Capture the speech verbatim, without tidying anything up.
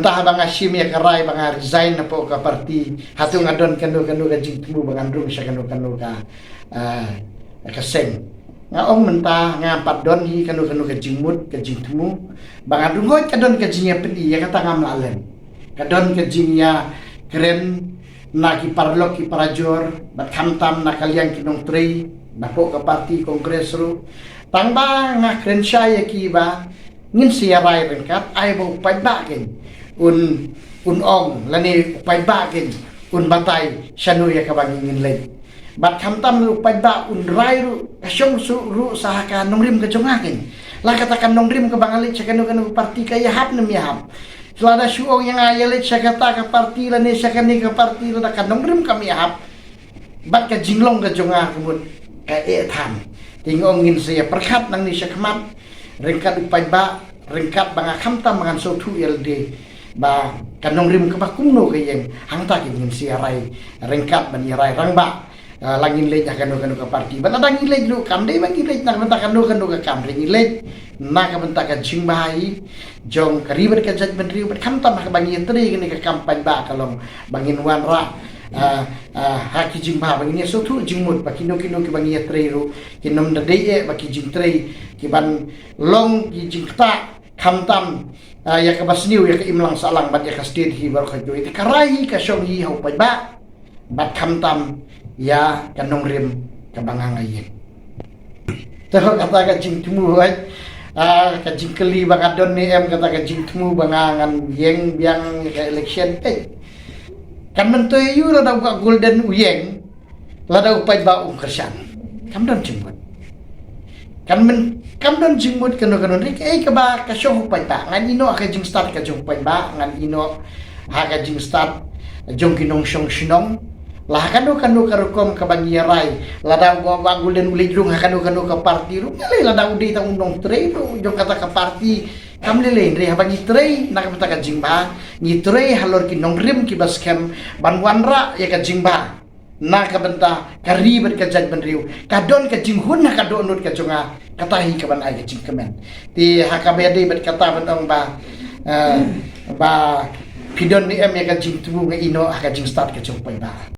Tah ba nga shim ïa ka rai ba nga resign napoh ka party, hato nga don kano kano ka jingthmu ba ngan rung sha kano kano ka, ah, ka seng. Nga ong mynta ngam pat don hi kano kano ka jingmut ka jingthmu ba ngan rung, hooid ka don ka jingïapyni, ïa kata ngam lah leh. Ka don ka jingïakren na ki paralok ki parajor bad khamtam na ka liang ki nongtrei napoh ka party Congress ruh. Tang ba nga kren shai ïa ki ba ngin sa ïarai ryngkat, ai ba u paidbah keiñ un, un ong, lane u paidbah keiñ un batai shano ïa kaba ngin leit. Bad khamtam u paidbah un rai ruh, ka shong suk ruh sa ha ka nongrim ka jong nga keiñ. La kata ka nongrim kaba nga leit sha kano kano ka party ka ïahap ne ym ïahap. Lada shu ong ïa nga ïa leit sha kata ka party lane sha kane ka party, lada ka nongrim kam ïahap, bad ka jinglong ka jong nga ka mut ka eh than. Te nga ong ngin sa ïa pyrkhat nangne sha khmat ryngkat u paidbah, ryngkat ba nga khamtam ba ngan sngewthuh ïa lade ba ka nongrim kaba kumno ka ïeng. Hangta keiñ ngin sa ïarai ryngkat ban ïarai rangbah. Ah, la ngin leit ha kano kano ka party, bad lada ngin leit ruh kam dei ba ngin leit na ka bynta kano kano ka kam, hynrei ngin leit na ka bynta ka jingbha hi jong ka ri bad ka jaitbynriew. Bad khamtam ha kaba ngi ïatrei kane ka kam paidbah ka long ba ngin wanrah, ah, ah, ha ki jingbha, ba ngin ïasngewthuh jingmut ba kino kino kiba ngi ïatrei ruh kin ym da dei eh ba ki jingtrei ki ban long ki jingktah, khamtam, ah, ïa kaba sniew ïa ka imlang sahlang bad ïa ka state hi baroh kawei. Te ka rai hi ka shong hi ha u paidbah bad khamtam ïa ka nongrim kaba nga nga ïeng. Te kata ka jingthmu, hooid, ah, ka jingkylli ba nga don ne em kata ka jingthmu ba nga ngan ïeng biang ïa ka election, eh, kan myntoi aïu lada u Bah Golden u ïeng, lada u paidbah um kyrshan? Kam don jingmut. Kan myn, kam don jingmut kano kano, hynrei kaei kaba ka shong u paidbah, ngan ïehnoh ha ka jingstad ka jong u paidbah, ngan ïehnoh ha ka jingstad jong ki nongshong shnong. La ha kano kano ka rukom kaba ngi ïarai, lada u Bah Golden u leit rung ha kano kano ka party ruh, ym lei, lada u dei tang u nongtrei ruh jong kata ka party kam lei lei, hynrei haba ngi trei na ka bynta ka jingbha, ngi trei halor ki nongrim kiba skhem ban wanrah ïa ka jingbha na ka bynta ka ri bad ka jaitbynriew. Ka don ka jinghun ha ka dohnud ka jong nga, kata hi kaban ai ka jingkmen. Te ha kaba ïadei bad kata ban ong ba, eh, ba phi don ne em ïa ka jingthmu, nga ïehnoh ha ka jingstad ka jong u paidbah.